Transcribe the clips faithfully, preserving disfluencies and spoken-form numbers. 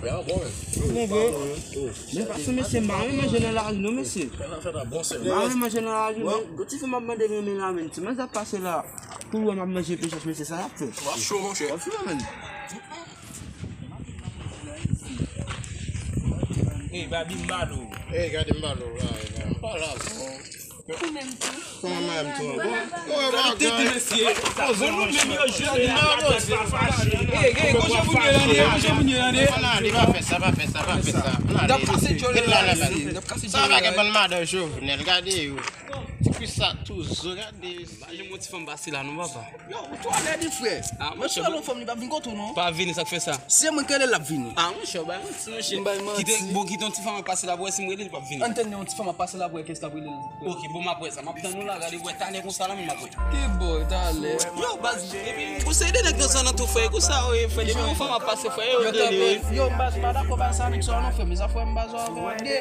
Bon, bon. Men paske mesye, m pa renmen manje nan lari non, mesye. M pa renmen manje nan lari non. Tout ti fi m ap mande renmen la, men ti manje ap pase la. Pou wè m ap manje pechach, mesye, sa y ap fè. W ap cho, monchè. W ap cho, men. Ey, Babi, m ba nou. Ey, gade m ba nou. M pa la, non. Ou menm tou. Kòman m tou? Bon, bon, bon, tete, mesye. Bon, nou menm yo jodi a, nou pa fache. Ey, ey, kote moun yo ande, kote moun yo ande. Ann ale, pa fè sa, pa fè sa, pa fè sa. Ann ale. N ap kase djòl la, mesye. N ap kase djòl la. Sa pa gen bann madan Jovenel, gade yo. Ti kwis sa toujou, gade. Pa janm yon ti fanm pase la non, papa. Yo, ou twò lèd wi, frè. Ah, monchè, yon fanm li p ap vin kote w non. Pa vini, sa k fè sa? Se mwen k rele l, l ap vini. Ah, monchè, bay manti, monchè. M bay manti. Kite, bon, kite yon ti fanm ap pase la pou wè si m rele l, li p ap vini. Ann tann yon ti fanm ap pase la pou wè kiyès k ap rele l. Ok, bon, m ap wè sa. M ap tann ou la, gade, wè, talè konsa la, men m ap wè. Ki bòy, talè? Yo, baz, epi, ou se de nèg nan zòn an tou, frè, e konsa, wi, frè, depi yon fanm ap pase, frè, yo rele, wi. Yo, baz, m pa dakò bay sa, nèg sa, non, frè, men sa, frè, m baz, w ap gade.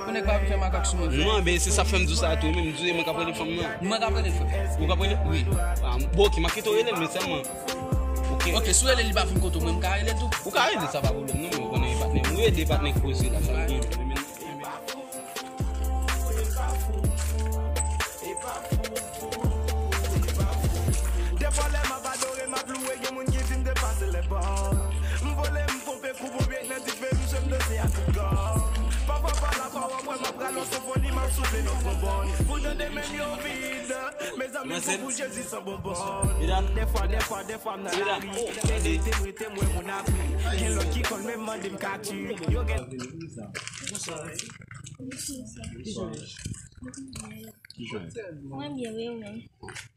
Pou nèg pa vin fè makak sou mwen, frè. Non, men se sa fè m di w sa tou, men m di w se mwen k ap rele fanm nan. Mwen k ap rele, frè? Ou k ap rele? Wi. Ah, bon, ok, m ap kite w rele l, men sèlman. Ok. Ok, si w rele l, li pa vin kote w, mwen, m ka rele l tou? Ou ka rele, sa pa pwoblèm, non, men ou konnen e patnè m. Ou ede patnè k poze la, sa m gen. Defwa lè m ap adore, m ap louwe, gen moun ki di m depase lèbòl. M vole, m ponpe, kou ponpye nan dife, m jwe, m danse a tout kò. Pafwa pa la, pa w ap wè m ap rale yon senfoni, m ap soufle nan twonbòn. Pou tande men m yo vid. Mezanmi, pou Jezi san bonbòn. Defwa, defwa, defwa, m nan lari. Lè m rete, m rete, m wè moun ap ri. Gen lòt ki konn menm mande m ka tu. Yo gen Ki jan? Mwen byen, wi, ou menm?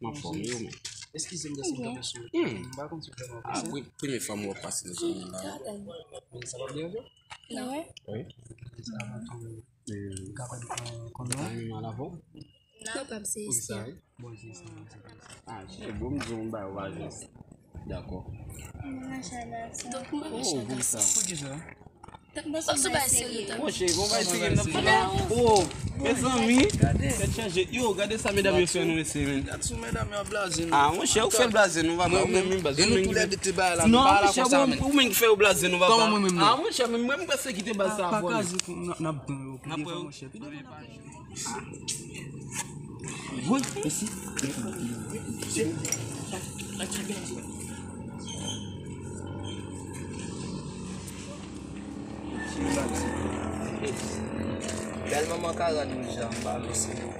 M anfòm, wi, ou menm? Eskize m, deske m kanpe sou ou. Hmm. M pa konn si w fè m anfòm. Ah, wi, premye fwa m wè w ap pase nan zòn nan la. Sa va byen, wi? Wi. Wi. Sa va, m ka konn, konn non? Ou ta renmen m al avè w? Non. Ou pa m se Esther. Bon, se sa, se sa. Ah, se bon, m di w, m ba w ajans. Dakò. Machallah. Donk, mwen machallah. Oh, pou sa. Pou ki sa? Tank mwen se bay serye. Monchè, bon bay serye nan fè la. Oh, mezanmi. Tèt chaje. Yo, gade sa medam yo fè nou, mesye, men. Gad sou medam yo ap blaze nou. Ah, monchè, ou fè blaze nou, papa. Ou menm, menm blaze. E nou toulède te bay la, nou pa la konsa, men. Non, monchè, ou menm ki fè yo blaze nou, papa. Kòman mwen menm non? Ah, monchè, men mwen, m panse kite baz sa a vòlè. N ap pran yo pou defwa, monchè. Wi, mèsi. Bèl manman ka rann nou jan, m pa vle se. Non.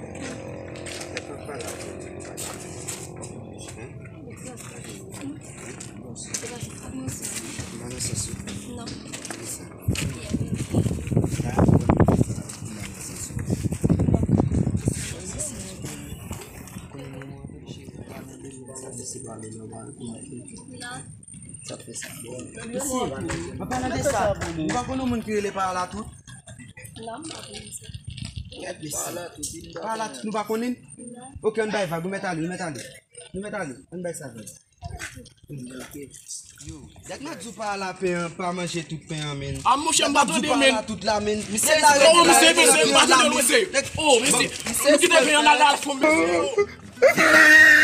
Non. Sa fè sa. Mesye, an palan de sa, ou pa konn yon moun ki rele Palatout? Non, m pa konn sa. Gad mesye. Palatout, nou pa konnen? Non. Ok, ann bay vag, ou mèt ale, ou mèt ale. Nou mèt ale, ann bay sa vag. Yo, dat m ap di w pa la pen an, pa manje tout pen an, men. Ah, monchè, m pa tande, men. Dat m ap di w pa la tout la, men. Misye la, oh, misye, misye, m pa tande l, mesye. Oh, mesye. Nou kite pen an al, al fon, mesye.